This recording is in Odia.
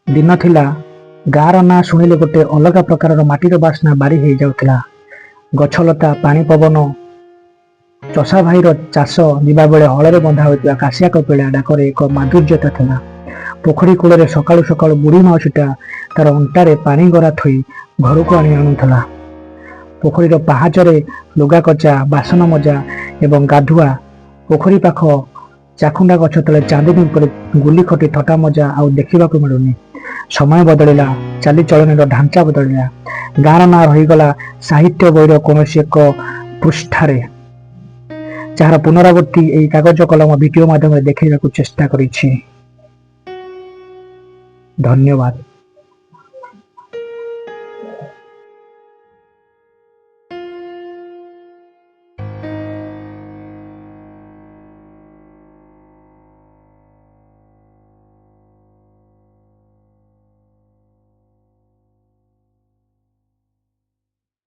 ଦିନ ଥିଲା, ଗାଁର ନାଁ ଶୁଣିଲେ ଗୋଟେ ଅଲଗା ପ୍ରକାରର ମାଟିର ବାସ୍ନା ବାରି ହେଇଯାଉଥିଲା। ଗଛଲତା, ପାଣି ପବନ, ଚଷା ଭାଇର ଚାଷ ଯିବାବେଳେ ହଳରେ ବନ୍ଧା ହୋଇଥିବା କାଶିଆ କପିଳା ଡାକରେ ଏକ ମାଧୁର୍ଯ୍ୟତା ଥିଲା। ପୋଖରୀ କୂଳରେ ସକାଳୁ ସକାଳୁ ବୁଢ଼ୀ ମାଉସୀଟା ତାର ଅଣ୍ଟାରେ ପାଣି ଗରା ଥୋଇ ଘରକୁ ଆଣି ଆଣୁଥିଲା। ପୋଖରୀର ପାହାଚରେ ଲୁଗା କଚା, ବାସନ ମଜା ଏବଂ ଗାଧୁଆ, ପୋଖରୀ ପାଖ ଚାଖୁଣ୍ଡା ଗଛ ତଳେ ଚାନ୍ଦିନୀ ଉପରେ ଗୁଲି ଖଟି ଥଟା ମଜା ଆଉ ଦେଖିବାକୁ ମିଳୁନି। ସମୟ ବଦଳିଲା, ଚାଲିଚଳଣିର ଢାଞ୍ଚା ବଦଳିଲା। ଗାଁର ନାଁ ରହିଗଲା ସାହିତ୍ୟ ବହିର କୌଣସି ଏକ ପୃଷ୍ଠାରେ, ଯାହାର ପୁନରାବୃତ୍ତି ଏଇ କାଗଜ କଲମ ଭିଡିଓ ମାଧ୍ୟମରେ ଦେଖାଇବାକୁ ଚେଷ୍ଟା କରିଛି। ଧନ୍ୟବାଦ।